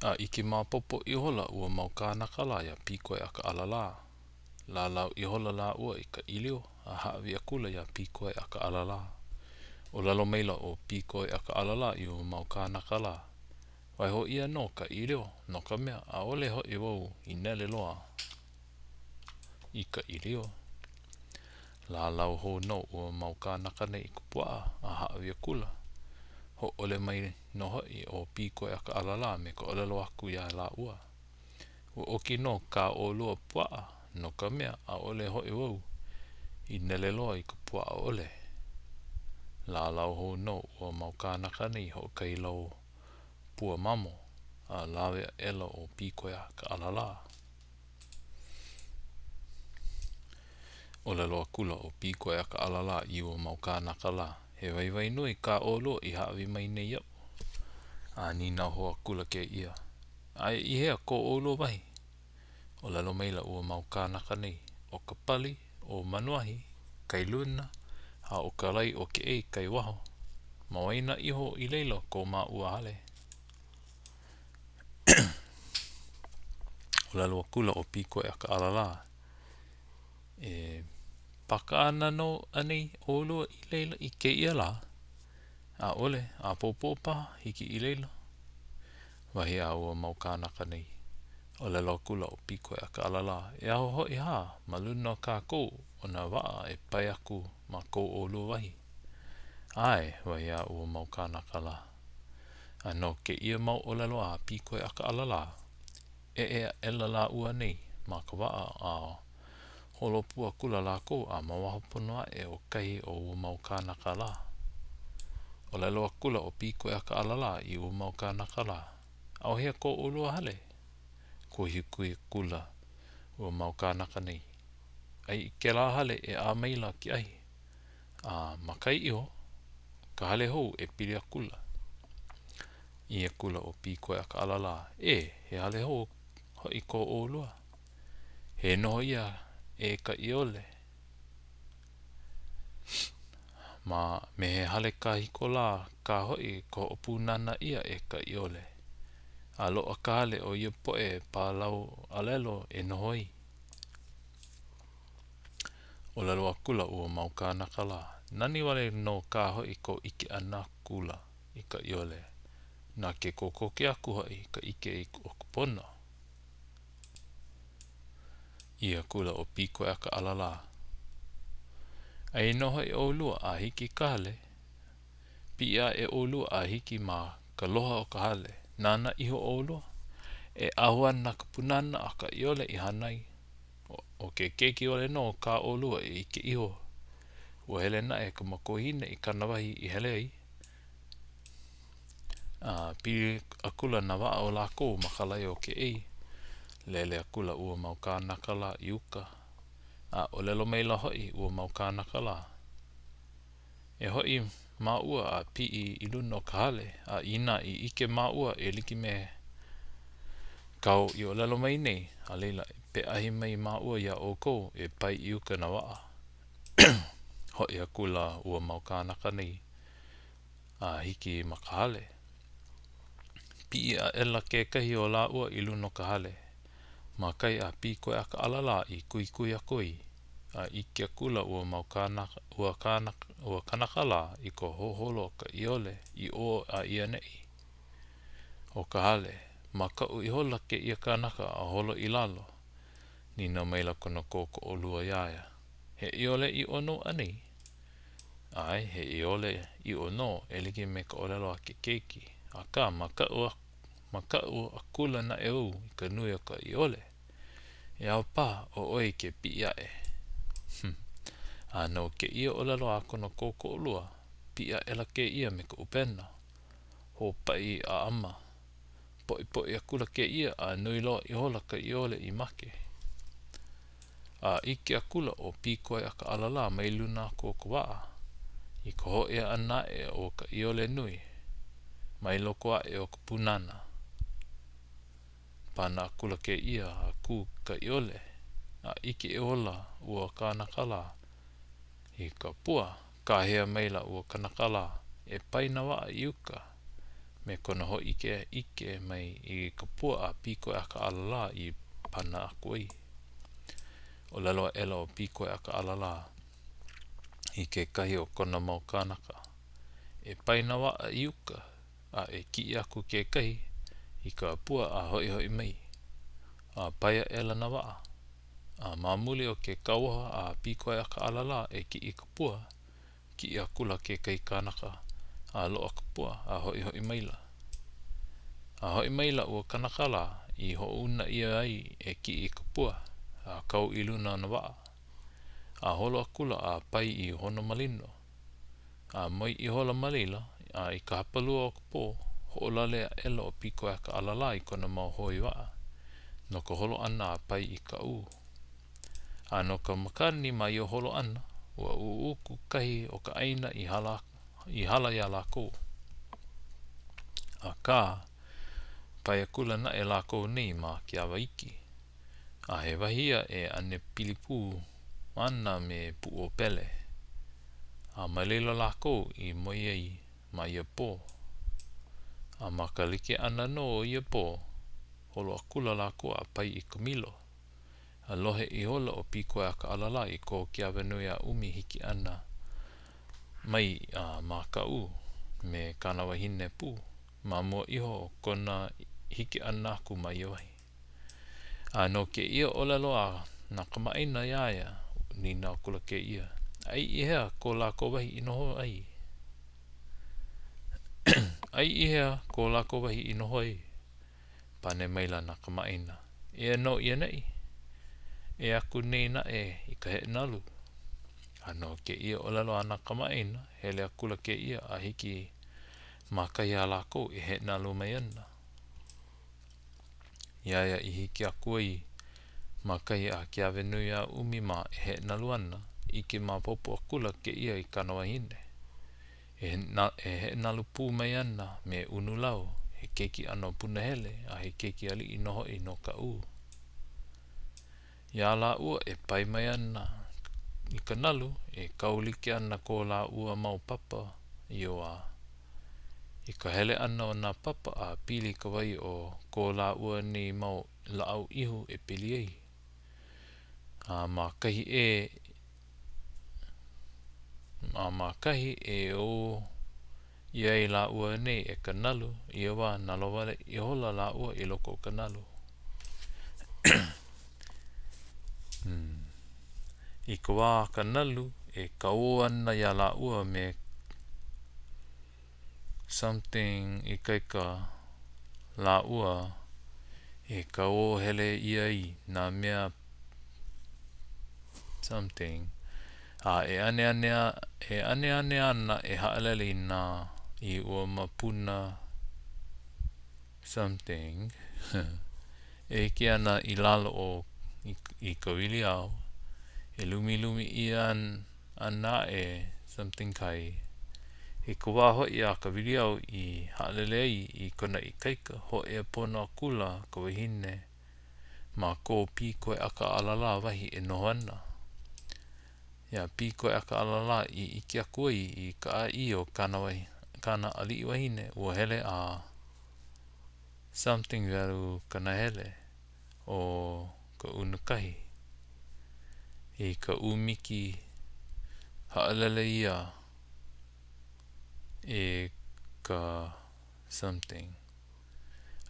A ʻike maopopo ihola ua mau kānaka lā iā Pīkoeʻakaʻalalā. Lālau ihola lāua i ka ʻīlio a hāʻawi akula iā Pīkoeʻakaʻalalā. ʻŌlelo maila ʻo Pīkoeʻakaʻalalā i ua mau kānaka lā, Waiho ʻia nō ka ʻīlio, no ka mea, ʻaʻole hoʻi wau i nele loa i ka ʻīlio. Lālau hou nō ua mau kānaka nei i ka puaʻa a hāʻawi akula. Hōʻole mai nō hoʻi ʻo Pīkoeʻakaʻalalā me ka ʻōlelo aku iā lāua, Ua oki nō kā ʻolua puaʻa, no ka mea, ʻaʻole hoʻi wau i nele loa i ka puaʻa ʻole. Lālau hou nō ua mau kānaka nei i hoʻokahi lau pua mamo, a lawe aʻela ʻo Pīkoeʻakaʻalalā. ʻŌlelo akula ʻo Pīkoeʻakaʻalalā i ua mau kānaka lā, He waiwai nui kā ʻolua i hāʻawi mai nei iaʻu. A nīnau hou akula kēia, A i hea ko ʻolua wahi? ʻŌlelo maila ua mau kānaka nei, ʻO ka pali ʻo Manuahi kai luna, a ʻo ka lae ʻo Keʻei kai waho. Ma waena iho i laila ko māua hale. ʻŌlelo akula ʻo Pīkoeʻakaʻalalā, E paka ana nō anei ʻolua i laila i kēia lā? ʻAʻole, ʻapōpō paha, hiki i laila. Wahi a ua mau kānaka nei. ʻŌlelo akula ʻo Pīkoeʻakaʻalalā, E aho hoʻi hā ma luna o kākou o nā waʻa e pae aku ma ko ʻolua wahi. ʻAe, wahi a ua mau kānaka lā. A no kēia mau ʻōlelo a Pīkoeʻakaʻalalā, eʻe aʻela lāua nei ma ka waʻa a holo pū akula lākou a ma waho pono aʻe o kahi o ua mau kānaka lā. ʻŌlelo akula ʻo Pīkoeʻakaʻalalā i ua mau kānaka lā, ʻAuhea ko ʻolua hale? Kuhikuhi akula ua mau kānaka nei. Aia i kēlā hale e ʻā maila ke ahi, a ma kai iho ka hale hou e pili akula. ʻĪ akula ʻo Pīkoeʻakaʻalalā, Ē, he hale hou hoʻi ko ʻolua. He noho ia e ka ʻiole. Ma me he hale kahiko lā kā hoʻi ka hoʻopūnana ʻia e ka ʻiole. A loaʻa ka hale o ia poʻe pālau alelo e noho ai. ʻŌlelo akula ua mau kānaka lā, Nani wale nō kā hoʻi kou ʻike ʻana akula i ka ʻiole, na ke kokoke aku hoʻi ka ʻike o ka pono. ʻĪ akula ʻo Pīkoeʻakaʻalalā, Aia nō hoʻi ʻolua a hiki i ka hale, piʻi aʻe ʻolua a hiki ma ka loha o ka hale, nānā iho ʻolua, e ʻahu ana ka pūnana a ka ʻiole i hānai, ʻo ke keiki wale nō kā ʻolua e ʻike iho. Ua hele naʻe ka makuahine i kāna wahi i hele ai, a pili akula nā waʻa o lākou ma ka lae o Keʻei. Lele akula ua mau kānaka lā i uka, a ʻōlelo maila hoʻi ua mau kānaka lā, E hoʻi māua a piʻi i luna o ka hale, a inā i ʻike māua e like me kāu i ʻōlelo mai nei, a laila, e peʻahi mai māua iā ʻoukou e pae i uka nā waʻa. Hoʻi akula ua mau kānaka nei a hiki ma ka hale. Piʻi aʻela kekahi o lāua i luna o ka hale, ma kahi a Pīkoeʻakaʻalalā i kuhikuhi aku ai, a ʻike akula ua mau kānaka, ua kānaka, ua kanaka lā i ka hoholo o ka ʻiole i ʻō a i ʻaneʻi o ka hale. Makaʻu ihola kēia kanaka a holo i lalo. Nīnau maila kona kōkoʻolua iā ia, He ʻiole ʻiʻo nō anei? ʻAe, he ʻiole ʻiʻo nō, e like me ka ʻōlelo a ke keiki, akā, makaʻu, makaʻu akula naʻe au i ka nui o ka ʻiole. E ao paha ʻo ʻoe ke piʻi aʻe. A no kēia ʻōlelo a kona kōkoʻolua, piʻi aʻela kēia me ka ʻupena, hōpaʻi ʻaʻama. Poʻipoʻi akula kēia a nui loa ihola ka ʻiole i make. A ʻike akula ʻo Pīkoeʻakaʻalalā mai luna aku o ka waʻa, i ka hōʻea ʻana aʻe o ka ʻiole nui, mai loko aʻe o ka pūnana. Pana akula kēia a kū ka ʻiole, a ʻike ihola ua kanaka lā i ka pua, kāhea maila ua kanaka lā, E pae nā waʻa i uka. me kona hōʻikeʻike mai i ka pua a Pīkoe ʻakaʻalalā i pana aku ai. ʻŌlelo aʻela ʻo Pīkoe ʻakaʻalalā i kekahi o kona mau kānaka, E pae nā waʻa i uka, a e kiʻi aku kekahi i ka pua a hoʻihoʻi mai. A pae aʻela nā waʻa. A ma muli o ke kauoha a Pīkoe ʻakaʻalalā e kiʻi i ka pua, kiʻi akula kekahi kanaka a loaʻa ka pua a hoʻihoʻi maila. A hoʻi maila ua kanaka lā i hoʻouna ʻia ai e kiʻi i ka pua, a kau i luna o nā waʻa. A holo akula a pae i Honomalino. A moe ihola ma laila, a i ka hapalua o ka pō, hoʻolale aʻela ʻo Pīkoe ʻakaʻalalā i kona mau hoe waʻa no ka holo ʻana a pae i Kaʻū. A no ka makani ma ia holo ʻana, ua ʻuʻuku kahi o ka ʻāina i hala i hala iā lākou. Akā, pae akula naʻe lākou nei ma Keawaiki, a he wahi ia e ʻane pili pū ana me Puʻuopele. A ma laila lākou i moe ai ma ia pō. A ma ka like ʻana nō o ia pō, holo akula lākou a pae i ka Milo. A lohe ihola ʻo Pīkoe ʻakaʻalalā i ko Keawenuiaʻumi hiki ʻana mai a ma Kaʻū me kāna wahine pū ma mua iho o kona hiki ʻana aku ma ia wahi. A no kēia ʻōlelo a nā kamaʻāina iā ia, nīnau akula kēia, A i hea ko lākou wahi i noho ai? A i hea ko lākou wahi i noho ai? Pane maila nā kamaʻāina, Eia nō i ʻaneʻi. E aku nei naʻe i ka heʻenalu. A no kēia ʻōlelo a nā kamaʻāina, hele akula kēia a hiki ma kahi a lākou e heʻenalu mai ana. Iā ia i hiki aku ai ma kahi a Keawenuiaʻumi mā e heʻenalu ana, ʻike maopopo akula kēia i kāna wahine. E heʻenalu pū mai ana me ʻUnulau, he keiki ʻano punahele a he keiki aliʻi nō hoʻi no Kaʻū. Iā lāua e pae mai ana i ka nalu, e kau like ana ko lāua mau papa i ia wā. I ka hele ʻana o nā papa a pili ka wai o ko lāua nei mau lāʻau ihu e pili ai. A ma kahi e A ma kahi e ʻō ʻia ai lāua nei e ka nalu, i ia wā, nalowale ihola lāua i loko o ka nalu. I ka wā a ka nalu e kauō ana iā lāua me something ikaika lāua e kauō hele ʻia ai nā mea something a e aneane e aneane ana e haʻalele i nā i ua māpuna something e hiki ana i lalo o i, i ka wiliao e lumilumi ʻia ana aʻe something kai. I ka wā hoʻi a ka wiliao i haʻalele ai i kona ikaika, hōʻea pono akula ka wahine ma ko Pīkoe ʻakaʻalalā wahi e noho ana. Iā Pīkoe ʻakaʻalalā i ʻike aku ai i ka ʻāʻī o kāna wahi, kāna aliʻi wahine, ua hele a something welu ka nahele o ka unukahi. I ka ʻūmiki haʻalele ia e ka something.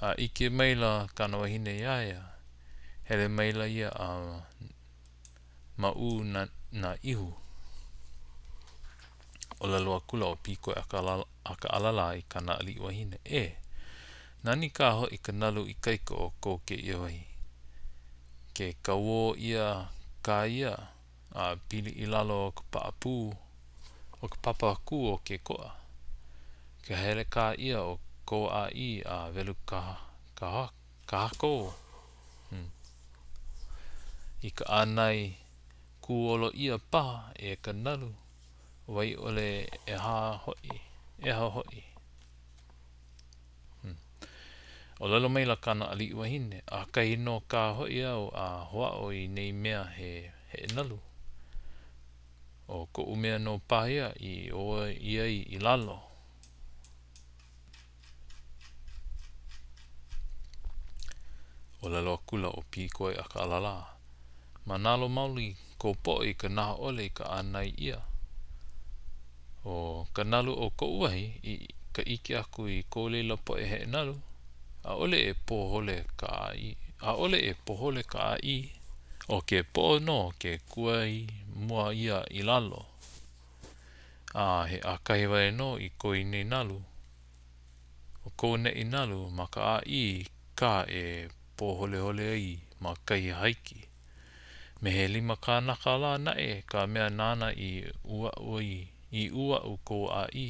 A ʻike maila kāna wahine iā ia, hele maila ia a maʻū nā, nā ihu. ʻŌlelo akula ʻo Pīkoe ʻakaʻalalā i kāna aliʻi wahine, E, nani kā hoʻi ka nalu ikaika o ko kēia wahi. Ke kauō ʻia kā ia a pili i lalo o ka paʻapū o ka papakū o ke koʻa. Ke hele kā ia o kō ʻāʻī a welu ka, ka, kahakō hmm. I ka ʻānai kūʻolo ʻia paha e ka nalu, wai ʻole ʻeha hoʻi, ʻeha hoʻi. Hmm. ʻŌlelo maila kāna aliʻi wahine, ʻAkahi nō kā hoʻi au a hoʻāʻo i nei mea he heʻenalu. ʻO koʻu mea nō paha ia i ʻō ʻia ai i lalo. ʻŌlelo akula ʻo Pīkoe ʻakaʻalalā, Mānalo maoli kou poʻo i ka nahā ʻole i ka ʻānai ʻia. ʻO ka nalu o koʻu wahi, i ka ʻike aku i ko laila poʻe heʻenalu, ʻaʻole e pohole ka ʻāʻī, ʻaʻole e pohole ka ʻāʻī, ʻo ke poʻo nō ke kuai mua ʻia i lalo. A he ʻakahi wale nō i ko nei nalu, ko neʻi nalu ma ka ʻāʻī kā e pōholehole ai ma kahi hāiki. Me he lima kanaka lā naʻe ka mea nāna i ʻuaʻu ai, i ʻuaʻu kou ʻāʻī.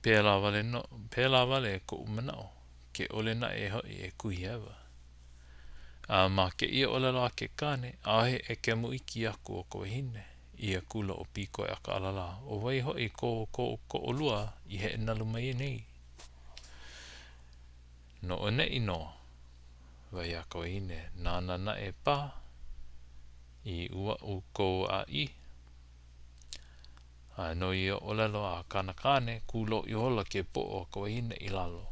Pēlā wale nō, pēlā wale koʻu manaʻo, ke ʻole naʻe hoʻi e kuhihewa. A ma kēia ʻōlelo a ke kāne, ʻaʻohe ʻekemu iki aku o ka wahine. ʻĪ akula ʻo Pīkoe ʻakaʻalalā, ʻO wai hoʻi kō kōkoʻolua i heʻenalu mai nei? No ʻoneʻi nō, wahi a ka wahine, nāna naʻe paha i ʻuaʻu kou ʻāʻī. A no ia ʻōlelo a kāna kāne, kūlou ihola ke poʻo o ka wahine i lalo.